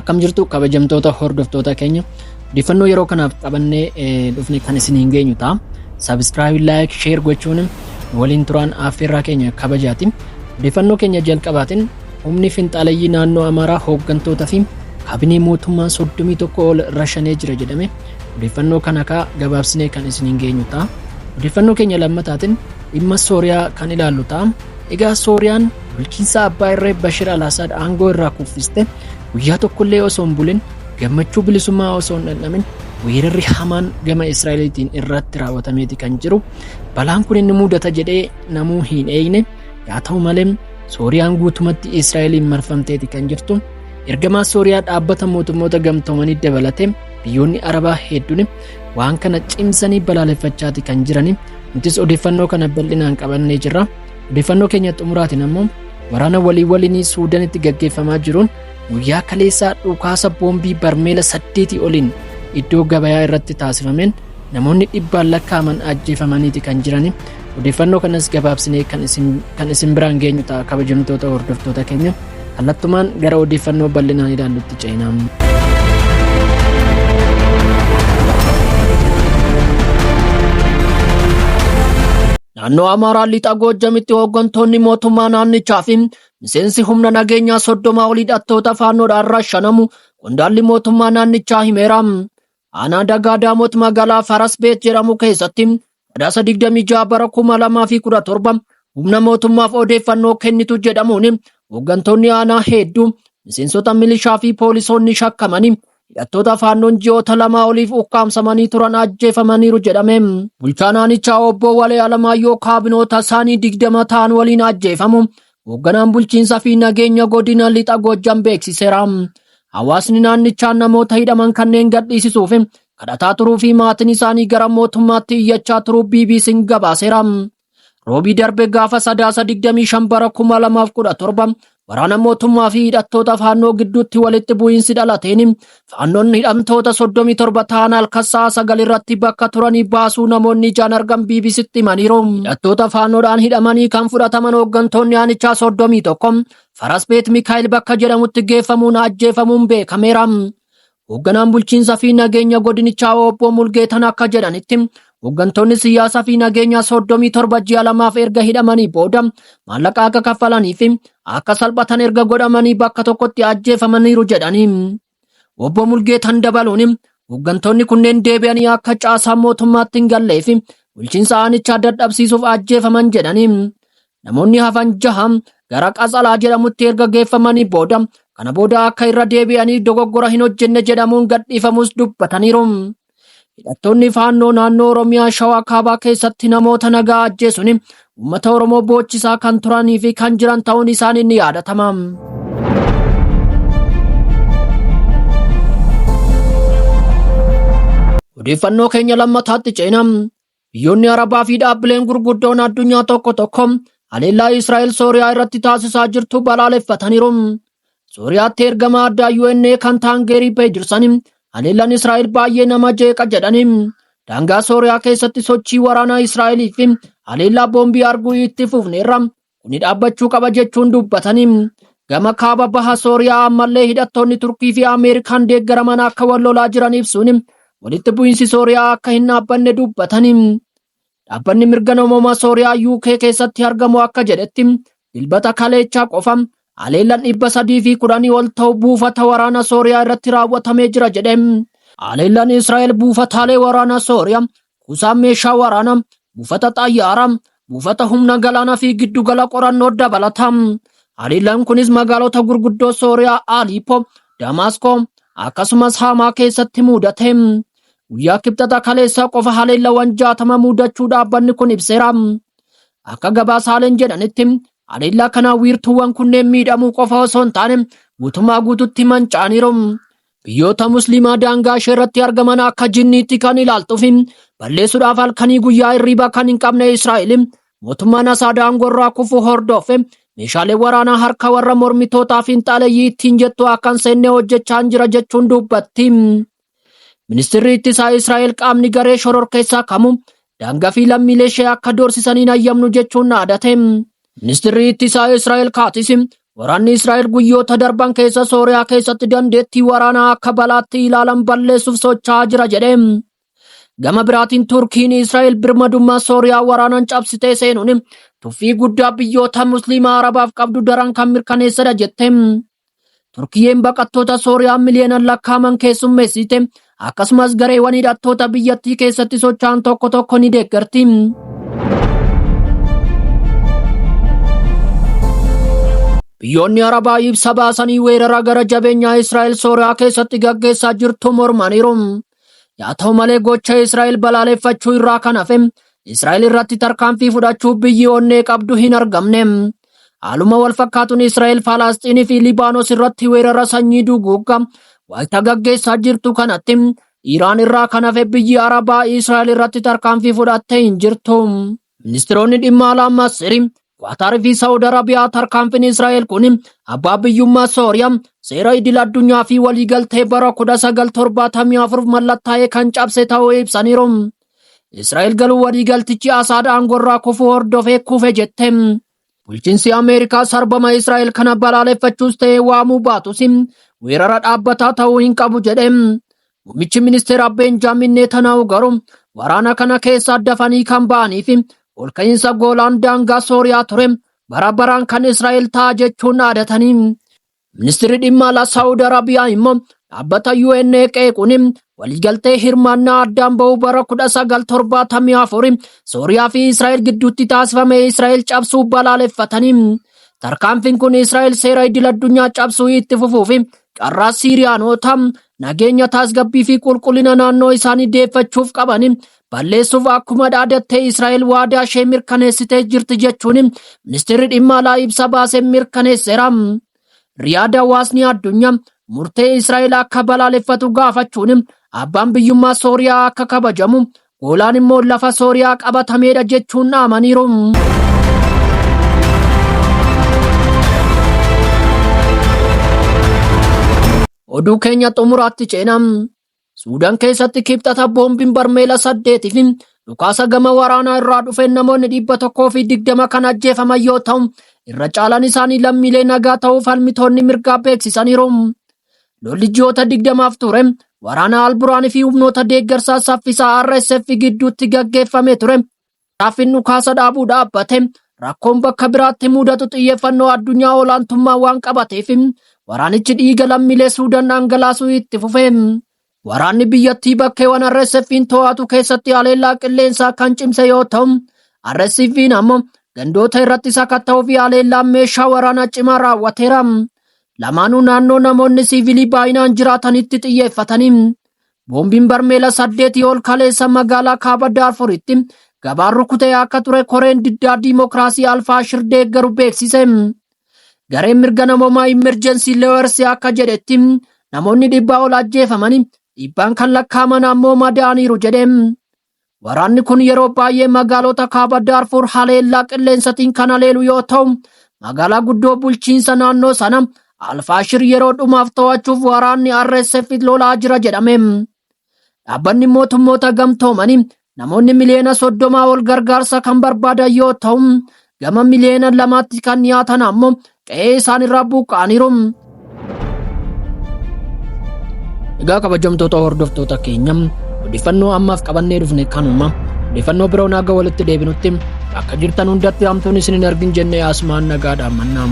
Akkam jirtu kabajamtoota hordoftoota keenya odeeffannoo yeroo kanaaf qabannee dhufne kan isiniin geenyu ta'a. Subscribe, like, share gochuun waliin turaan affeerraa keenya kabajaati. Odeeffannoo keenya jalqabaatiin humni finxaaleyyii naannoo Amaaraa hooggantoota fi kaabinee mootummaa 31 ol rashanee jira jedhame. Odeeffannoo kana kaa gabaabsinee kan isiniin geenyu ta'a. Odeeffannoo keenya lammataatiin dhimma Sooriyaa kan ilaallu ta'a. Egaa Sooriyaan bulchiinsa abbaa irree Bashir al-Assad aangoo irraa kuffiste guyyaa tokkollee osoo hin bulin gammachuu bilisummaa osoo hin dhandhamin weerarri hamaan gama Israa'eliitiin irratti raawwatameeti kan jiru. Balaan kun inni mudata jedhee namuu hin eegne. Yaa ta'u malee Sooriyaan guutumatti Israa'eliin marfamteeti kan jirtu. Ergamaa Sooriyaa dhaabbata mootummoota gamtoomanii dabalatee biyyoonni Arabaa hedduun waan kana cimsanii balaaleffachaati kan jirani. Nutis odeeffannoo kana bal'inaan qabannee jirra. Odeeffannoo keenya xumuraatiin ammoo waraana walii waliinii Suudanitti gaggeeffamaa jiruun guyyaa kaleessaa dhukaasa boombii barmeela 8 oliin iddoo gabayaa irratti taasifameen namoonni dhibbaan lakkaa'aman ajjeefamaniiti kan jirani. Odeeffannoo kanas gabaabsinee kan isin biraan geenyu ta'a kabajamtoota hordoftoota keenya. Kallattumaan gara odeeffannoo bal'inaan ilaallutti ceena. Naannoo Amaaraa Lixa Goojjamitti hooggantoonni mootummaa naannichaa fi miseensi humna nageenyaa 30 ol hidhattoota faannoodhaan rashanamu qondaalli mootummaa naannichaa himeera. Aanaa Dagaa Daamot magaalaa Farasbeet jedhamu keessatti Sadaasa 26 bara 2017 humna mootummaaf odeeffannoo kennitu jedhamuun hooggantoonni aanaa hedduu miseensota milishaa fi poolisoonni shakkamanii hidhattoota faannoon ji'oota lamaa oliif ukkaamsamanii turan ajjeefamaniiru jedhame. Bulchaan aanichaa obbo Walee Alamaayyoo kaabinoota isaanii 20 ta'an waliin ajjeefamu hoogganaan bulchiinsa fi nageenya godina lixa Goojjam beeksiseera. Hawaasni naannichaa namoota hidhaman kanneen gadhiisisuuf kadhataa turuu fi maatiin isaanii gara mootummaatti iyyachaa turuu BBC'n gabaaseera. Roobii darbe gaafa Sadaasa 25 bara 2017 waraana mootummaa fi hidhattoota faannoo gidduutti walitti bu'iinsi dhalateen faannoon hidhamtoota 37 ta'an halkan sa'a 9 irratti bakka turanii baasuu namoonni ijaan argan BBCtti himaniiru. Hidhattoota faannoodhaan hidhamanii kan fudhataman hooggantoonni aanichaa 31 Farasbeet Mikaa'el bakka jedhamutti geeffamuun ajjeefamuun beekameera. Hoogganaan bulchiinsa fi nageenya godinichaa obbo Mulgeetan akka jedhanitti hooggantoonni siyaasaa fi nageenyaa 37 ji'a lamaaf erga hidhamanii booda maallaqa akka kaffalanii fi akka salphatan erga godhamanii bakka tokkotti ajjeefamaniiru jedhanii. Obbo Mulgeetan dabaluun hooggantoonni kunneen deebi'anii akka caasaa mootummaatti hin gallee fi bulchiinsa aanichaa dadhabsiisuuf ajjeefaman jedhanii. Namoonni hafan jaha gara Qatsalaa jedhamutti erga geeffamanii booda kana booda akka irra deebi'anii dogoggora hin hojjenne jedhamuun gadhiifamus dubbataniiru. Hidhattoonni faannoo naannoo Oromiyaa Shawaa Kaabaa keessatti namoota nagaa ajjeesuun uummata Oromoo boochisaa kan turanii fi kan jiran ta'uun isaanii ni yaadatama. Odeeffannoo keenya lammataatti ceena. Biyyoonni Arabaa fi dhaabbileen gurguddoon addunyaa tokko tokko haleellaa Israa'el Sooriyaa irratti taasisaa jirtu balaaleffataniiru. Sooriyaatti ergamaa addaa UNA kan ta'an Geerii Peedirsan haleellaan Israa'el baay'ee nama jeeqa jedhani. Daangaa Sooriyaa keessatti sochii waraanaa Israa'elii fi haleellaa boombii arguu itti fufneerra. Kuni dhaabbachuu qaba jechuun dubbatani. Gama kaaba baha Sooriyaa ammallee hidhattoonni Turkii fi Ameerikaan deeggaraman akka wal lolaa jiran ibsuun walitti bu'iinsi Sooriyaa akka hin dhaabbanne dubbatani. Dhaabbanni mirga namoomaa Sooriyaa UK keessatti argamu akka jedhetti Dilbata kaleechaa qofa haleellaan 310 ol ta'u buufata waraana Sooriyaa irratti raawwatamee jira jedhe. Haleellaan Israa'el buufataalee waraanaa Sooriyaa kuusaa meeshaa waraanaa, buufata xayyaaraa, buufata humna galaanaa fi giddugala qorannoo dabalata. Haleellaan kunis magaalota gurguddoo Sooriyaa Aliipoo, Damaaskoo akkasumas Haamaa keessatti mudate. Guyyaa Kibxata kaleessaa qofa haleellawwan 60 mudachuu dhaabbanni kun ibseera. Akka gabaasaaleen jedhanitti haleellaa kanaan wiirtuuwwan kunneen miidhamuu qofa osoo hin taane guutummaa guututti manca'aniiru. Biyyoota Musliimaa daangaa ishee irratti argaman akka jinniitti kan ilaaltuu fi balleessuudhaaf halkanii guyyaa hirriba kan hin qabne Israa'el mootummaan Asaad aangoo irraa kufuu hordofee meeshaalee waraanaa harka warra mormitootaa fi finxaaleyyii ittiin jettu akka hin seenne hojjechaa jira jechuun dubbatti. Ministirri ittisaa Israa'el qaamni garee shororkeessaa kamuu daangaa fi lammiilee ishee akka doorsisaniin hayyamnu jechuun dhaadate. Ministirri ittisaa Israa'el Kaatis Waraanni Israa'el guyyoota darban keessa Sooriyaa keessatti dandeettii waraanaa akka balaatti ilaalan balleessuuf socho'aa jira jedhe. Gama biraatiin Turkiin Israa'el birmadummaa Sooriyaa waraanaan cabsitee seenuun tuffii guddaa biyyoota Musliimaa Arabaaf qabdu daran kan mirkaneessedha jette. Turkiyyeen baqattoota Sooriyaa miliyoonaan lakkaa'aman keessummeessite, akkasumas gareewwan hidhattoota biyyattii keessatti socho'an tokko tokko ni deeggarti. Biyyoonni Arabaa ibsa baasanii weerara gara jabeenyaa Israa'el Sooriyaa keessatti gaggeessaa jirtu mormaniiru. Yaa ta'u malee, gocha Israa'el balaaleffachuu irraa kan hafe Israa'el irratti tarkaanfii fudhachuu biyyi onnee qabdu hin argamne. Haaluma wal fakkaatuun Israa'el Falasxiinii fi Libaanos irratti weerara sanyii duguuggaa wayita gaggeessaa jirtu kanatti Iraan irraa kan hafe biyyi Arabaa Israa'el irratti tarkaanfii fudhattee hin jirtu. Ministeeronni dhimma alaa Masiri, Qatar fi Saawud Arabiyaa tarkaanfiin Israa'el kun abbaa biyyummaa Sooriyaa, seera idil addunyaa fi waliigaltee bara 1974 mallattaa'ee kan cabse ta'uu ibsaniiru. Israa'el garuu waliigaltichi Asaad aangorraa kufuu hordofee kufe jette. Bulchiinsi Ameerikaa sarbama Israa'el kana balaaleffachuus ta'ee waamuu baatus, weerara dhaabbataa ta'uu hin qabu jedhe. Muummichi ministeeraa Beenjaamin Netanyahu garuu waraana kana keessaa dafanii kan ba'anii fi olka'iinsa Goolaan daangaa Sooriyaa ture bara baraan kan Israa'el ta'a jechuun dhaadatanii. Ministeerri dhimma alaa Saawud Arabiyaa immoo dhaabbata UN qeequun waliigaltee hirmaannaa addaan ba'uu bara 1974 Sooriyaa fi Israa'el gidduutti taasifame Israa'el cabsuu balaaleffatanii. Tarkaanfiin kun Israa'el seera idil addunyaa cabsuu itti fufuu fi carraa Siiriyaanota nageenya, tasgabbii fi qulqullina naannoo isaanii deeffachuuf qaban balleessuuf akkuma dhaadattee Israa'el waadaa ishee mirkaneessitee jirti jechuun ministeerri dhimma alaa ibsa baasee mirkaneesseera. Riyaad hawaasni addunyaa murtee Israa'el akka balaaleffatu gaafachuun abbaan biyyummaa Sooriyaa akka kabajamu, Goolaan immoo lafa Sooriyaa qabatameedha jechuun dhaamaniiru. Oduu keenya xumuraatti ceenaa. Suudaan keessatti Kibxata boombiin barmeela 8 fi dhukaasa gama waraanaa irraa dhufeen namoonni 120 kan ajjeefaman yoo ta'u, irra caalaan isaanii lammiilee nagaa ta'uu falmitoonni mirgaa beeksisaniiru. Lolli ji'oota 20f ture waraana Alburaan fi humnoota deeggarsaa saffisaa RSF gidduutti gaggeeffame ture. Taaffiin dhukaasa dhaabuu dhaabbate rakkoon bakka biraatti mudatu xiyyeeffannoo addunyaa olaantummaa waan qabateef waraanichi dhiiga lammiilee Suudaan dhangalaasuu itti fufe. Waraanni biyyattii bakkeewwan RSF'n to'atu keessatti haleellaa qilleensaa kan cimse yoo ta'u, RSF'n ammoo gandoota irratti sakatta'uu fi haleellaa meeshaa waraanaa cimaa raawwateera. Lamaanuu naannoo namoonni siivilii baay'inaan jiraatanitti xiyyeeffatanii. Boombiin barmeela 8 ol kaleessa magaalaa kaaba Daarfuritti gabaan rukutee akka ture koreen diddaa diimokiraasii Alfaashir deeggaru beeksise. Gareen mirga namoomaa Emergency Lawyers akka jedhetti namoonni 100 ol ajjeefamanii dhibbaan kan lakkaa'aman ammoo madaa'aniiru jedhe. Waraanni kun yeroo baay'ee magaalota kaaba Daarfur haleellaa qilleensatiin kan haleelu yoo ta'u, magaalaa guddoo bulchiinsa naannoo sana Alfaashir yeroo dhumaaf to'achuuf waraanni RSF lolaa jira jedhame. Dhaabbanni mootummoota gamtoomanii namoonni miliyoona 30 ol gargaarsa kan barbaadan yoo ta'u, gama miliyoona 2tti kan dhiyaatan ammoo qe'ee isaanirraa buqqa'aniiru. Egaa kabajamtoota hordoftoota keenya, odeeffannoo ammaaf qabannee dhufne kanuma. Odeeffannoo biroon haga walitti deebinutti bakka jirtan hundatti hamtuun isin hin argin jennee asumaan nagaadhaan mannaa.